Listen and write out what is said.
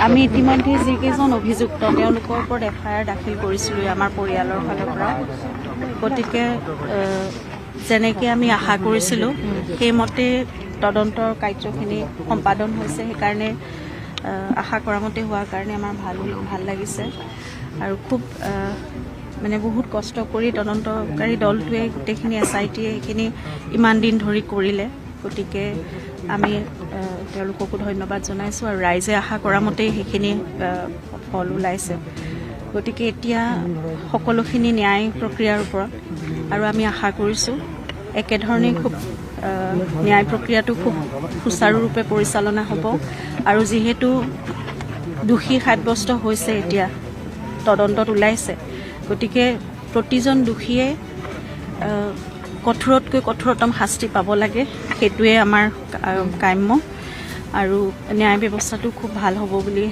আমি ইতিমধ্যে যিকেইজন অভিযুক্ত, তেওঁলোকৰ ওপৰত এফআইআৰ দাখিল কৰিছিলোঁ আমাৰ পৰিয়ালৰ ফালৰ পৰা। গতিকে যেনেকৈ আমি আশা কৰিছিলোঁ, সেইমতে তদন্তৰ কাৰ্যখিনি সম্পাদন হৈছে। সেইকাৰণে আশা কৰা মতে হোৱাৰ কাৰণে আমাৰ ভাল ভাল লাগিছে। আৰু খুব মানে বহুত কষ্ট কৰি তদন্তকাৰী দলটোৱে, গোটেইখিনি এছআইটিয়ে সেইখিনি ইমান দিন ধৰি কৰিলে। গতিকে আমি তেওঁলোককো ধন্যবাদ জনাইছোঁ আৰু ৰাইজে আশা কৰা মতেই সেইখিনি ফল ওলাইছে। গতিকে এতিয়া সকলোখিনি ন্যায় প্ৰক্ৰিয়াৰ ওপৰত আৰু আমি আশা কৰিছোঁ একেধৰণে খুব ন্যায় প্ৰক্ৰিয়াটো খুব সুচাৰুৰূপে পৰিচালনা হ'ব। আৰু যিহেতু দোষী সাব্যস্ত হৈছে, এতিয়া তদন্তত ওলাইছে, গতিকে প্ৰতিজন দোষীয়ে কঠোৰতকৈ কঠোৰতম শাস্তি পাব লাগে, সেইটোৱে আমাৰ কাম্য। আৰু ন্যায় ব্যৱস্থাটো খুব ভাল হ'ব বুলি